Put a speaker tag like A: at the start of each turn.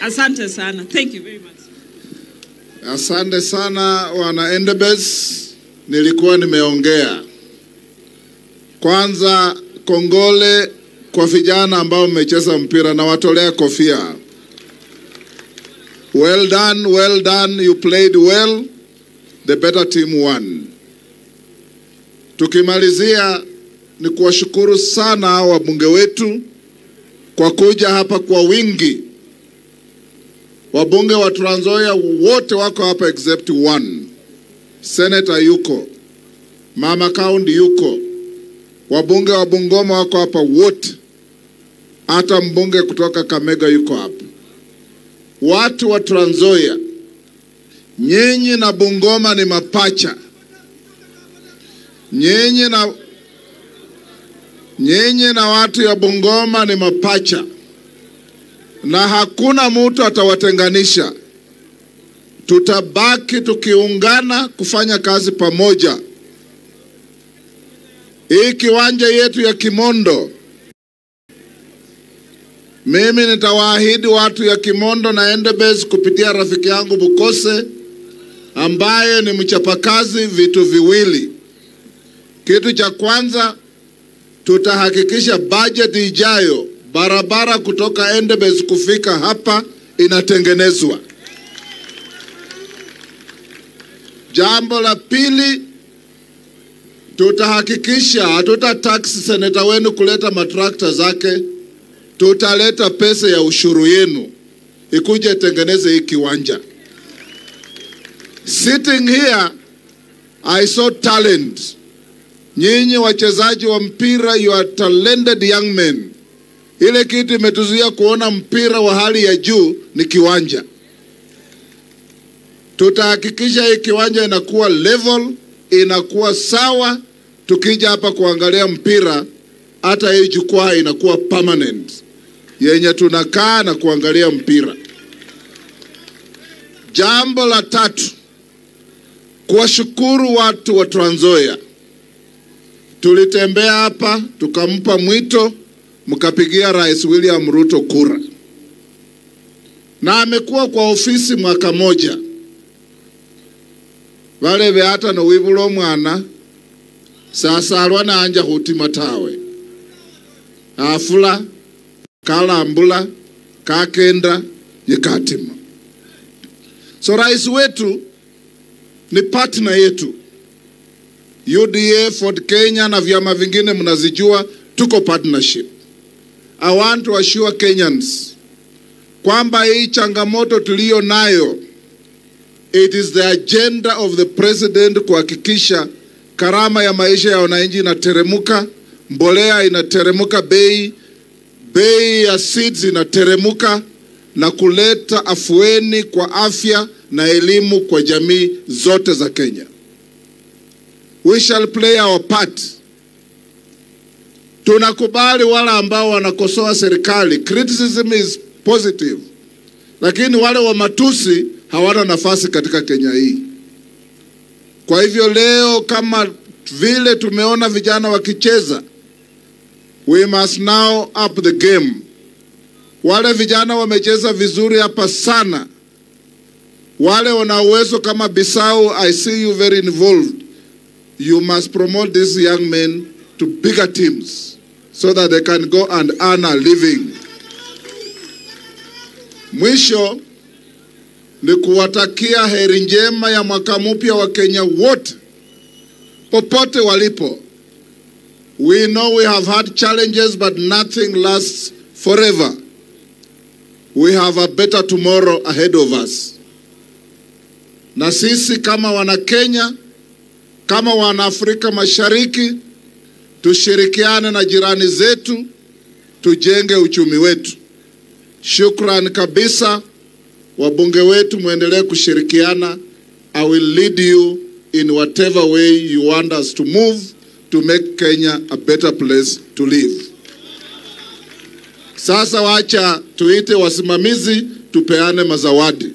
A: Asante sana. Thank you very much.
B: Asante sana wana Endebess, nilikuwa nimeongea. Kwanza kongole kwa vijana ambao mmecheza mpira na watolea kofia. Well done, you played well, the better team won. Tukimalizia ni kuwashukuru sana wabunge wetu kwa kuja hapa kwa wingi. Wabunge wa Trans Nzoia wote wako hapa except one. Senator yuko, Mama County yuko, wabunge wa Bungoma wako hapa wote, hata mbunge kutoka Kamega yuko hapa. Watu wa Trans Nzoia, nyinyi na Bungoma ni mapacha. Nyinyi na watu ya Bungoma ni mapacha. Na hakuna mtu atawatenganisha. Tutabaki tukiungana kufanya kazi pamoja. Hii kiwanja yetu ya Kimondo, mimi nitawaahidi watu ya Kimondo na Endebess kupitia rafiki yangu Bukose ambaye ni mchapakazi vitu viwili. Kitu cha kwanza, tutahakikisha budget ijayo barabara kutoka Endebess kufika hapa inatengenezwa. Jambo la pili, tutahakikisha hatuta tax seneta wenu kuleta matrakta zake. Tutaleta pesa ya ushuru yenu ikuje tengeneze hii kiwanja. Sitting here, I saw talent. Nyinyi wachezaji wa mpira, you are talented young men. Ile kitu imetuzuia kuona mpira wa hali ya juu ni kiwanja. Tutahakikisha hii kiwanja inakuwa level, inakuwa sawa. Tukija hapa kuangalia mpira, hata hii jukwaa inakuwa permanent, yenye tunakaa na kuangalia mpira. Jambo la tatu, kuwashukuru watu wa Trans Nzoia. Tulitembea hapa, tukampa mwito, mkapigia Rais William Ruto kura. Na amekuwa kwa ofisi mwaka moja. Wale beata no wibulo mwana, sasa alwana anja hutima tawe. Afula, kalambula, kakenda, yekatima. So rais wetu ni partner yetu. UDA, Ford Kenya na vyama vingine mnazijua, tuko partnership. I want to assure Kenyans kwamba hii changamoto tuliyo nayo, it is the agenda of the president kuhakikisha karama ya maisha ya wananchi inateremuka, mbolea inateremuka bei, bei ya seeds inateremuka, na kuleta afueni kwa afya na elimu kwa jamii zote za Kenya. We shall play our part. Tunakubali wale ambao wanakosoa serikali. Criticism is positive. Lakini wale wa matusi hawana nafasi katika Kenya hii. Kwa hivyo leo kama vile tumeona vijana wakicheza, we must now up the game. Wale vijana wamecheza vizuri hapa sana. Wale wana uwezo kama Bisau, I see you very involved. You must promote these young men to bigger teams so that they can go and earn a living. Mwisho ni kuwatakia heri njema ya mwaka mpya wa Kenya wote popote walipo. We know we have had challenges, but nothing lasts forever. We have a better tomorrow ahead of us. Na sisi kama wana Kenya, kama wana Afrika Mashariki, tushirikiane na jirani zetu, tujenge uchumi wetu. Shukran kabisa, wabunge wetu, muendelee kushirikiana. I will lead you in whatever way you want us to move to make Kenya a better place to live. Sasa wacha tuite wasimamizi tupeane mazawadi.